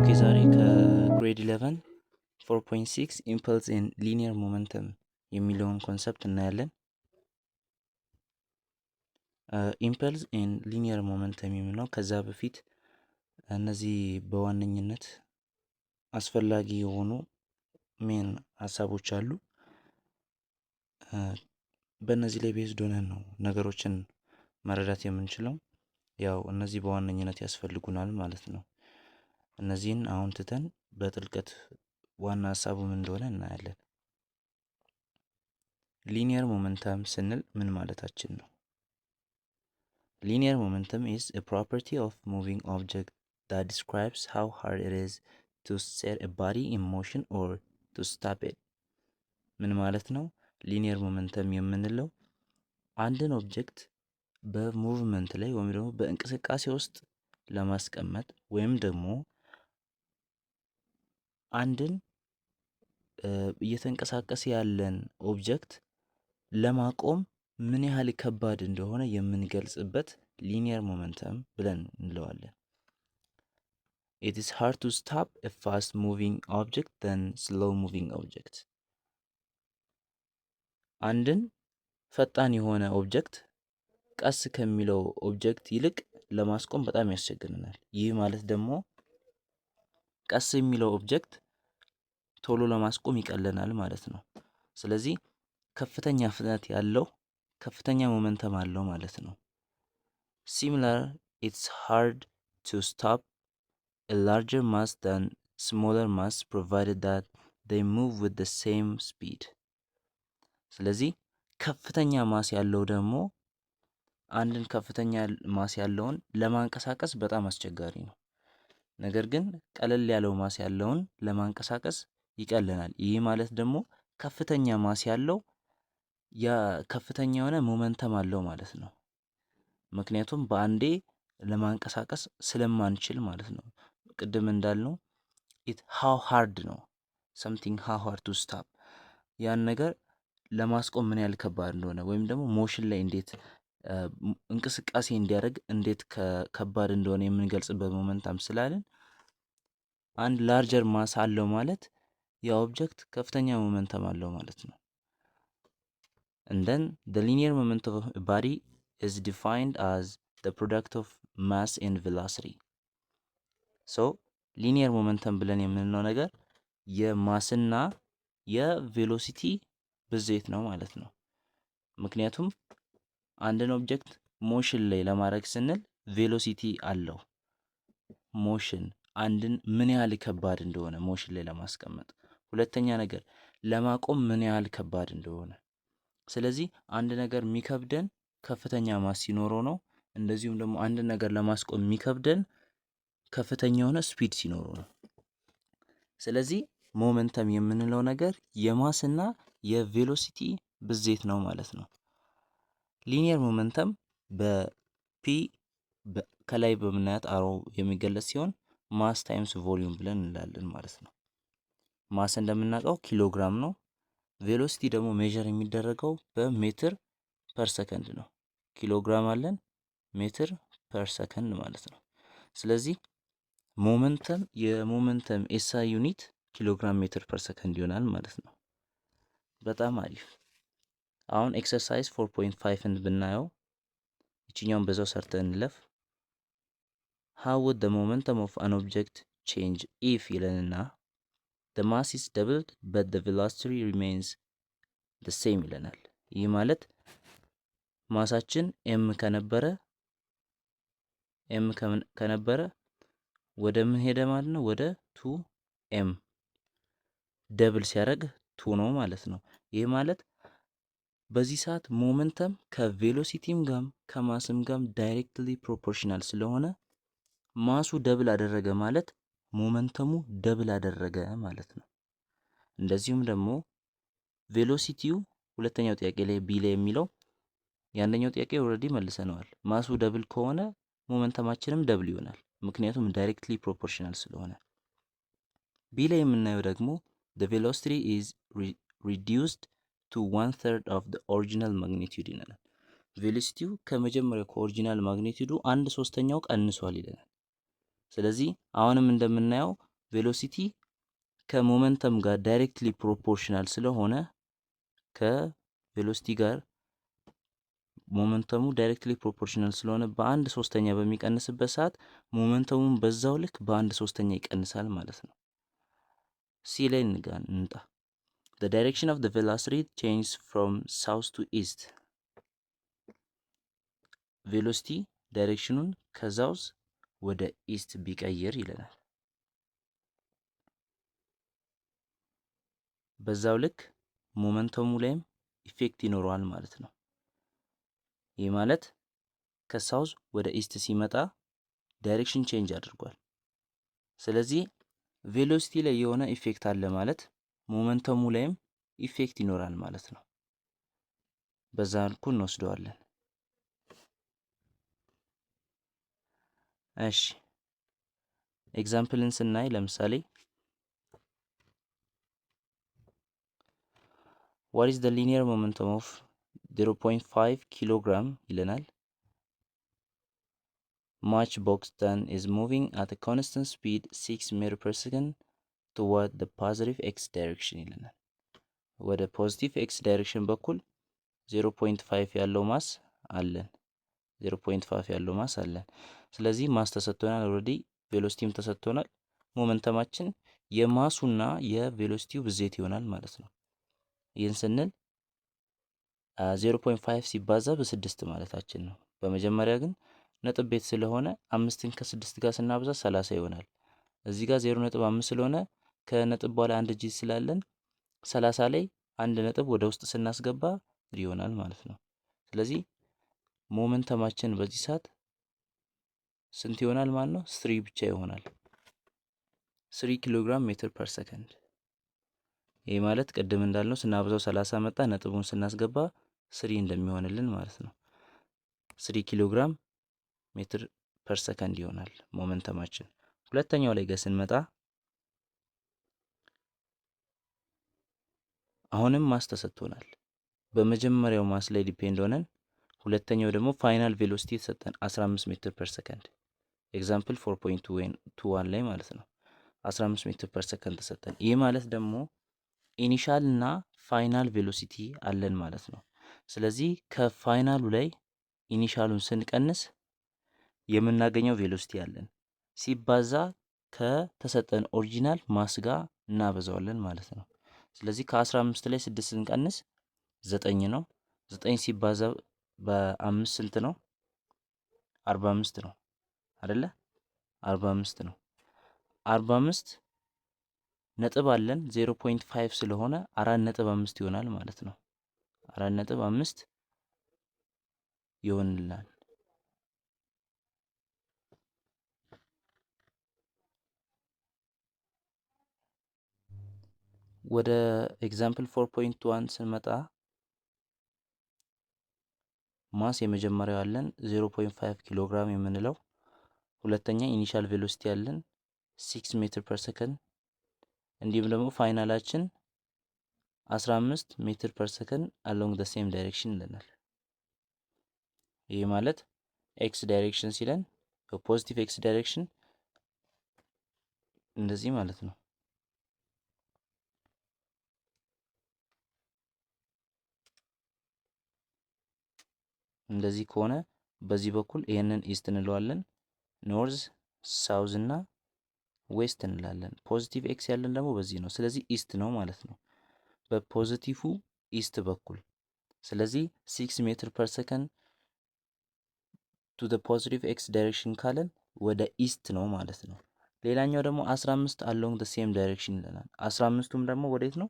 Okay፣ ዛሬ ከ grade 11 4.6 impulse and linear momentum የሚለውን concept እናያለን። Impulse and linear momentum የሚለው፣ ከዛ በፊት እነዚህ በዋነኝነት አስፈላጊ የሆኑ main ሀሳቦች አሉ። በእነዚህ ላይ based ሆነን ነው ነገሮችን መረዳት የምንችለው። ያው እነዚህ በዋነኝነት ያስፈልጉናል ማለት ነው። እነዚህን አሁን ትተን በጥልቀት ዋና ሀሳቡ ምን እንደሆነ እናያለን። Linear momentum ስንል ምን ማለታችን ነው? Linear momentum is a property of moving object that describes how hard it is to set a body in motion or to stop it። ምን ማለት ነው? Linear momentum የምንለው አንድን object በ movement ላይ ወይም ደግሞ በእንቅስቃሴ ውስጥ ለማስቀመጥ ወይም ደግሞ አንድን እየተንቀሳቀሰ ያለን object ለማቆም ምን ያህል ከባድ እንደሆነ የምንገልጽበት linear momentum ብለን እንለዋለን። It is hard to stop a fast moving object than slow moving object። አንድን ፈጣን የሆነ object ቀስ ከሚለው object ይልቅ ለማስቆም በጣም ያስቸግረናል። ይህ ማለት ደግሞ ቀስ የሚለው object ቶሎ ለማስቆም ይቀለናል ማለት ነው። ስለዚህ ከፍተኛ ፍጥነት ያለው ከፍተኛ momentum አለው ማለት ነው። Similar, it's hard to stop a larger mass than smaller mass, provided that they move with the same speed። ስለዚህ ከፍተኛ mass ያለው ደግሞ አንድን ከፍተኛ mass ያለውን ለማንቀሳቀስ በጣም አስቸጋሪ ነው። ነገር ግን ቀለል ያለው mass ያለውን ለማንቀሳቀስ ይቀለናል። ይህ ማለት ደግሞ ከፍተኛ mass ያለው ያ ከፍተኛ የሆነ momentum አለው ማለት ነው። ምክንያቱም በአንዴ ለማንቀሳቀስ ስለማንችል ማለት ነው። ቅድም እንዳልነው it how hard ነው፣ something how hard to stop፣ ያን ነገር ለማስቆም ምን ያህል ከባድ እንደሆነ ወይም ደግሞ motion ላይ እንዴት እንቅስቃሴ እንዲያደርግ እንዴት ከባድ እንደሆነ የምንገልጽበት momentum ስላለን አንድ larger mass አለው ማለት ያ object ከፍተኛ momentum አለው ማለት ነው። And then the linear momentum of a body is defined as the product of mass and velocity. So linear momentum ብለን የምንለው ነገር የ mass ና የ velocity ብዜት ነው ማለት ነው። ምክንያቱም አንድን object motion ላይ ለማድረግ ስንል velocity አለው። Motion አንድን ምን ያህል ከባድ እንደሆነ motion ላይ ለማስቀመጥ፣ ሁለተኛ ነገር ለማቆም ምን ያህል ከባድ እንደሆነ። ስለዚህ አንድ ነገር የሚከብደን ከፍተኛ mass ሲኖረው ነው። እንደዚሁም ደግሞ አንድ ነገር ለማስቆም የሚከብደን ከፍተኛ የሆነ speed ሲኖረው ነው። ስለዚህ momentum የምንለው ነገር የ mass ና የ velocity ብዜት ነው ማለት ነው። Linear momentum በ P ከላይ በምናያት arrow የሚገለጽ ሲሆን mass times volume ብለን እንላለን ማለት ነው። Mass እንደምናውቀው ኪሎግራም ነው። Velocity ደግሞ measure የሚደረገው በ meter per second ነው። ኪሎግራም አለን፣ meter per second ማለት ነው። ስለዚህ momentum የ momentum SI unit kilogram meter per second ይሆናል ማለት ነው። በጣም አሪፍ። አሁን exercise 4.5ን ብናየው፣ ይችኛውን በዛው ሰርተን እንለፍ። How would the momentum of an object change if ይለንና the mass is doubled but the velocity remains the same ይለናል። ይህ ማለት mass ኣችን m ከነበረ ወደ ምን ሄደ ማለት ነው? ወደ two m፣ double ሲያደርግ two ነው ማለት ነው። ይህ ማለት በዚህ ሰዓት momentum ከ velocity ም ጋም ከ mass ም ጋም directly proportional ስለሆነ mass ኡ double አደረገ ማለት momentum ኡ double አደረገ ማለት ነው። እንደዚሁም ደግሞ velocity ው ሁለተኛው ጥያቄ ላይ B ላይ የሚለው፣ የአንደኛው ጥያቄ already መልሰነዋል። Mass ኡ double ከሆነ momentum ኣችንም double ይሆናል፣ ምክንያቱም directly proportional ስለሆነ። B ላይ የምናየው ደግሞ the velocity is reduced to one third of the original magnitude ይለናል። Velocity ው ከመጀመሪያው ከ original magnitude ኡ አንድ ሶስተኛው ቀንሷል ይለናል። ስለዚህ አሁንም እንደምናየው Velocity ከ momentum ጋር directly proportional ስለሆነ፣ ከ velocity ጋር momentum ኡ directly proportional ስለሆነ በአንድ ሶስተኛ በሚቀንስበት ሰዓት momentum ኡን በዛው ልክ በአንድ ሶስተኛ ይቀንሳል ማለት ነው። C ላይ እንምጣ። The direction of the velocity changes from south to east. Velocity direction ኑን ከ south ወደ east ቢቀይር ይለናል። በዛው ልክ momentum ኡ ላይም effect ይኖረዋል ማለት ነው። ይህ ማለት ከ south ወደ east ሲመጣ direction change አድርጓል። ስለዚህ velocity ላይ የሆነ effect አለ ማለት momentum ኡ ላይም effect ይኖራል ማለት ነው። በዛ መልኩ እንወስደዋለን። እሺ፣ example ን ስናይ ለምሳሌ what is the linear momentum of 0.5 ኪሎግራም ይለናል። Match box then is moving at a constant speed 6 meter per second toward the positive x direction ይለናል። ወደ positive x direction በኩል 0.5 ያለው mass አለን። 0.5 ያለው mass አለን። ስለዚህ mass ተሰጥቶናል already፣ velocity ም ተሰጥቶናል። Momentum ኣችን የ mass ኡና የ velocity ው ብዜት ይሆናል ማለት ነው። ይህን ስንል 0.5 ሲባዛ በስድስት ማለታችን ነው። በመጀመሪያ ግን ነጥብ ቤት ስለሆነ አምስትን ከስድስት ጋር ስናበዛ 30 ይሆናል። እዚህ ጋር 0.5 ስለሆነ ከነጥብ በኋላ አንድ እጅ ስላለን 30 ላይ አንድ ነጥብ ወደ ውስጥ ስናስገባ ይሆናል ማለት ነው። ስለዚህ momentum ኣችን በዚህ ሰዓት ስንት ይሆናል ማለት ነው? Three ብቻ ይሆናል። 3 kilogram meter per second። ይህ ማለት ቅድም እንዳልነው ስናበዛው 30 መጣ፣ ነጥቡን ስናስገባ three እንደሚሆንልን ማለት ነው። 3 kilogram meter per second ይሆናል momentum ኣችን። ሁለተኛው ላይ ጋር ስንመጣ አሁንም mass ተሰጥቶናል። በመጀመሪያው mass ላይ depend ሆነን ሁለተኛው ደግሞ final velocity የተሰጠን 15 meter per second፣ example 4.21 ላይ ማለት ነው። 15 meter per second ተሰጠን። ይህ ማለት ደግሞ initial እና final velocity አለን ማለት ነው። ስለዚህ ከ final ኡ ላይ initial ኡን ስንቀንስ የምናገኘው velocity አለን፣ ሲባዛ ከተሰጠን original mass ጋር እናበዛዋለን ማለት ነው። ስለዚህ ከ15 ላይ 6 ስንቀንስ 9 ነው። 9 ሲባዛ በአምስት ስንት ነው? 45 ነው አይደለ? 45 ነው። 45 ነጥብ አለን፣ 0.5 ስለሆነ 4.5 ይሆናል ማለት ነው። 4.5 ይሆንልናል። ወደ example 4.1 ስንመጣ mass የመጀመሪያው አለን 0.5 ኪሎ ግራም የምንለው፣ ሁለተኛ initial velocity አለን 6 meter per second፣ እንዲሁም ደግሞ final ኣችን 15 meter per second along the same direction ይለናል። ይህ ማለት x direction ሲለን በ positive x direction እንደዚህ ማለት ነው። እንደዚህ ከሆነ በዚህ በኩል ይህንን east እንለዋለን፣ north፣ south እና west እንላለን። Positive x ያለን ደግሞ በዚህ ነው። ስለዚህ east ነው ማለት ነው፣ በ positive east በኩል። ስለዚህ 6 meter per second to the positive x direction ካለን ወደ east ነው ማለት ነው። ሌላኛው ደግሞ 15 along the same direction ይለናል። 15ቱም ደግሞ ወዴት ነው?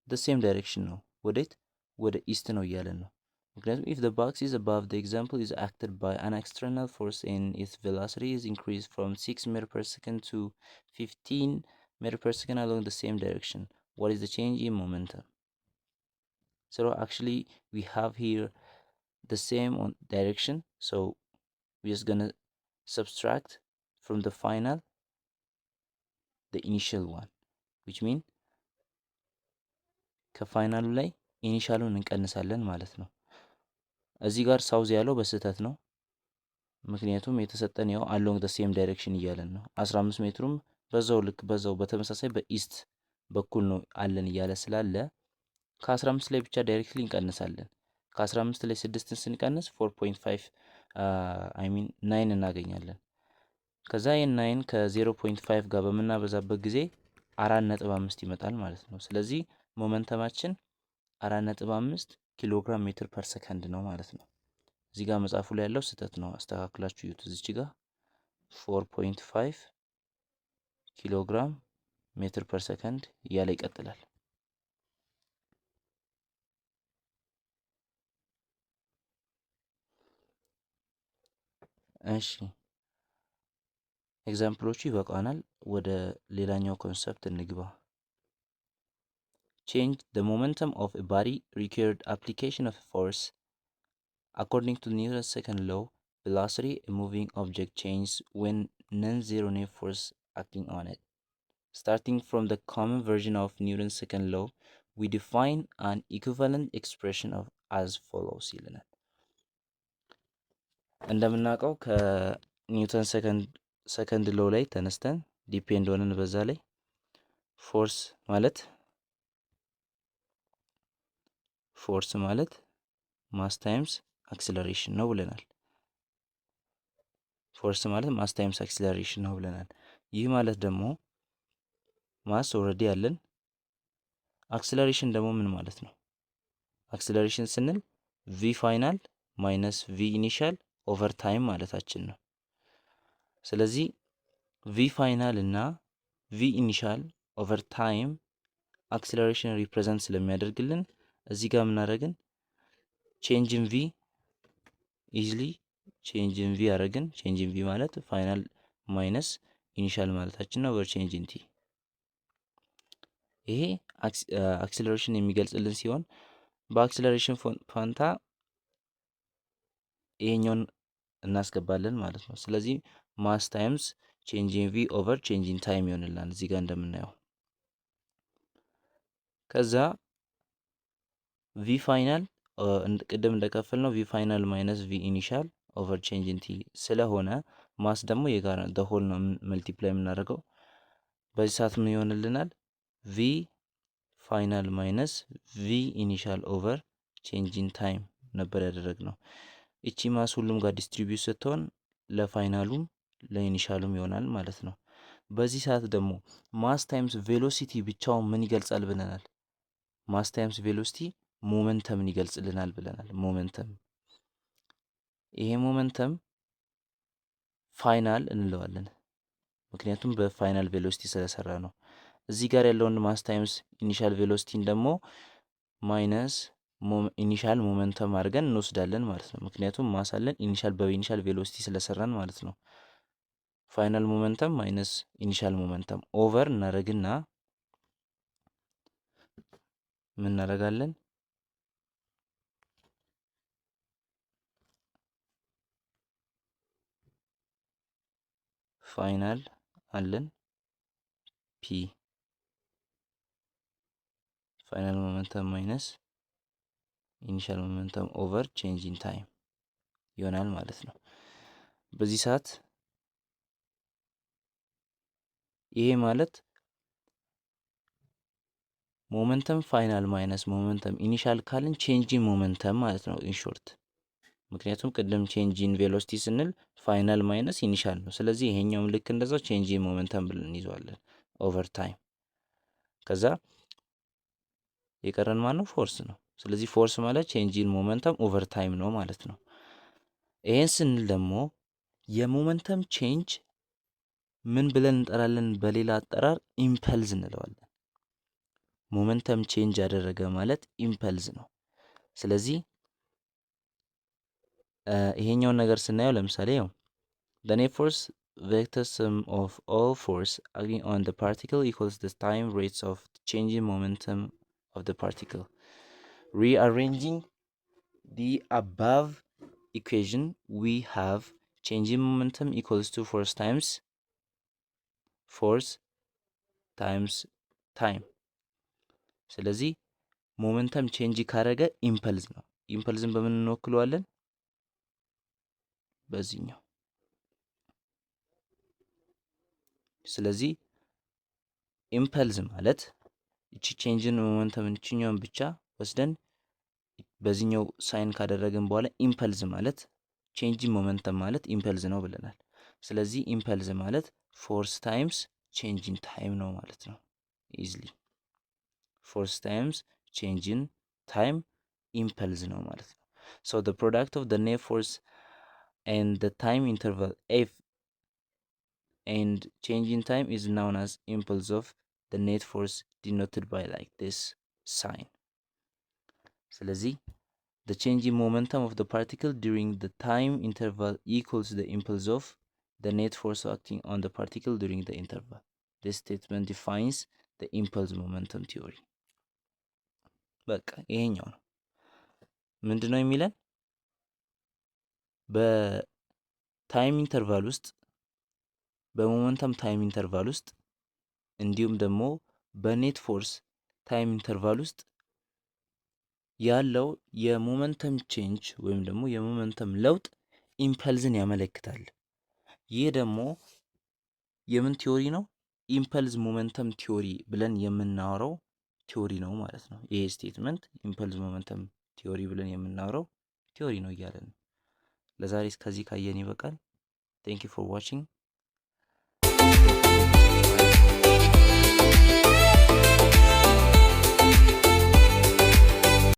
The same direction ነው። ወዴት? ወደ east ነው እያለን ነው። ምክንያቱም if the box is above the example is acted by an external force and its velocity is increased from 6 meter per second to 15 meter per second along the same direction, what is the change in momentum? So actually we have here the same on direction, so we're just gonna subtract from the final the initial one, which mean ከ final ኡ ላይ initial ኡን እንቀንሳለን ማለት ነው። እዚህ ጋር south ያለው በስህተት ነው። ምክንያቱም የተሰጠን ያው along the same direction እያለን ነው። 15 ሜትሩም በዛው ልክ በዛው በተመሳሳይ በ east በኩል ነው አለን እያለ ስላለ ከ15 ላይ ብቻ directly እንቀንሳለን። ከ15 ላይ 6ን ስንቀንስ 4.5፣ I mean 9 እናገኛለን። ከዛ ይህን 9 ከ0.5 ጋር በምናበዛበት ጊዜ 4.5 ይመጣል ማለት ነው። ስለዚህ momentum ኣችን 4.5 kilogram meter per second ነው ማለት ነው። እዚህ ጋር መጽሐፉ ላይ ያለው ስህተት ነው፣ አስተካክላችሁ እዩት። እዚች ጋር 4.5 kilogram meter per second እያለ ይቀጥላል። እሺ፣ example ኦቹ ይበቃናል። ወደ ሌላኛው concept እንግባ። Change the momentum of a body required application of force. According to Newton's second law, velocity a moving object changes when non-zero net force acting on it. Starting from the common version of Newton's second law, we define an equivalent expression of as follows ይለናል። እንደምናውቀው ከ Newton second law ላይ ተነስተን depend ሆነን በዛ ላይ force ማለት mass times acceleration ነው ብለናል። Force ማለት mass times acceleration ነው ብለናል። ይህ ማለት ደግሞ mass already ያለን፣ acceleration ደግሞ ምን ማለት ነው? Acceleration ስንል V final minus V initial over time ማለታችን ነው። ስለዚህ V final እና V initial over time acceleration represent ስለሚያደርግልን እዚህ ጋር የምናደርግን change in V፣ easily change in V ያደረግን፣ change in V ማለት final minus initial ማለታችን ነው over change in t። ይሄ acceleration የሚገልጽልን ሲሆን በ acceleration ፋንታ ይሄኛውን እናስገባለን ማለት ነው። ስለዚህ mass times change in V over change in time ይሆንልናል እዚህ ጋር እንደምናየው። ከዛ V final ቅድም እንደከፈልነው V final minus V initial over change in t ስለሆነ mass ደግሞ የጋራ whole ነው multiply የምናደርገው። በዚህ ሰዓት ምን ይሆንልናል? V final minus V initial over change in time ነበር ያደረግነው። እቺ mass ሁሉም ጋር distribute ስትሆን ለፋይናሉም ለኢኒሻሉም ይሆናል ማለት ነው። በዚህ ሰዓት ደግሞ mass times velocity ብቻውን ምን ይገልጻል ብለናል? Mass times velocity momentum ን ይገልጽልናል ብለናል። Momentum፣ ይሄ momentum final እንለዋለን፣ ምክንያቱም በ final velocity ስለሰራ ነው። እዚህ ጋር ያለውን mass times initial velocity ን ደግሞ minus initial momentum አድርገን እንወስዳለን ማለት ነው። ምክንያቱም mass አለን፣ initial በ initial velocity ስለሰራን ማለት ነው። Final momentum minus initial momentum over እናደርግና ምን እናደርጋለን? Final አለን፣ P final momentum minus initial momentum over change in time ይሆናል ማለት ነው። በዚህ ሰዓት ይሄ ማለት momentum final minus momentum initial ካልን change in momentum ማለት ነው in short። ምክንያቱም ቅድም change in velocity ስንል final minus initial ነው። ስለዚህ ይሄኛውም ልክ እንደዛው change in momentum ብለን እንይዘዋለን over time። ከዛ የቀረን ማን ነው? Force ነው። ስለዚህ force ማለት change in momentum over time ነው ማለት ነው። ይሄን ስንል ደግሞ የ momentum change ምን ብለን እንጠራለን? በሌላ አጠራር impulse እንለዋለን። Momentum change ያደረገ ማለት impulse ነው። ስለዚህ ይሄኛውን ነገር ስናየው ለምሳሌ ያው the net force vector sum of all force acting on the particle equals the time rates of change in momentum of the particle. Rearranging the above equation, we have change in momentum equals to force times time። ስለዚህ momentum change ካረገ impulse ነው። Impulse ን በምን እንወክለዋለን? በዚህኛው። ስለዚህ Impulse ማለት እቺ change in momentum እችኛውን ብቻ ወስደን በዚህኛው sign ካደረግን በኋላ impulse ማለት change in momentum ማለት impulse ነው ብለናል። ስለዚህ impulse ማለት force times change in time ነው ማለት ነው። Easily force times change in time impulse ነው ማለት ነው። So the product of the net force and the time interval F and change in time is known as impulse of the net force, denoted by like this sign። ስለዚህ the change in momentum of the particle during the time interval equals the impulse of the net force acting on the particle during the interval. This statement defines the impulse momentum theory። በቃ ይሄኛው ነው። ምንድን ነው የሚለን? በ time interval ውስጥ፣ በ momentum time interval ውስጥ እንዲሁም ደግሞ በ net force time interval ውስጥ ያለው የ momentum change ወይም ደግሞ የ momentum ለውጥ impulse ን ያመለክታል። ይህ ደግሞ የምን theory ነው? Impulse momentum theory ብለን የምናወራው theory ነው ማለት ነው። ይሄ statement impulse momentum theory ብለን የምናወራው theory ነው እያለን ነው። ለዛሬ እስከዚህ ካየን ይበቃል። Thank you for watching.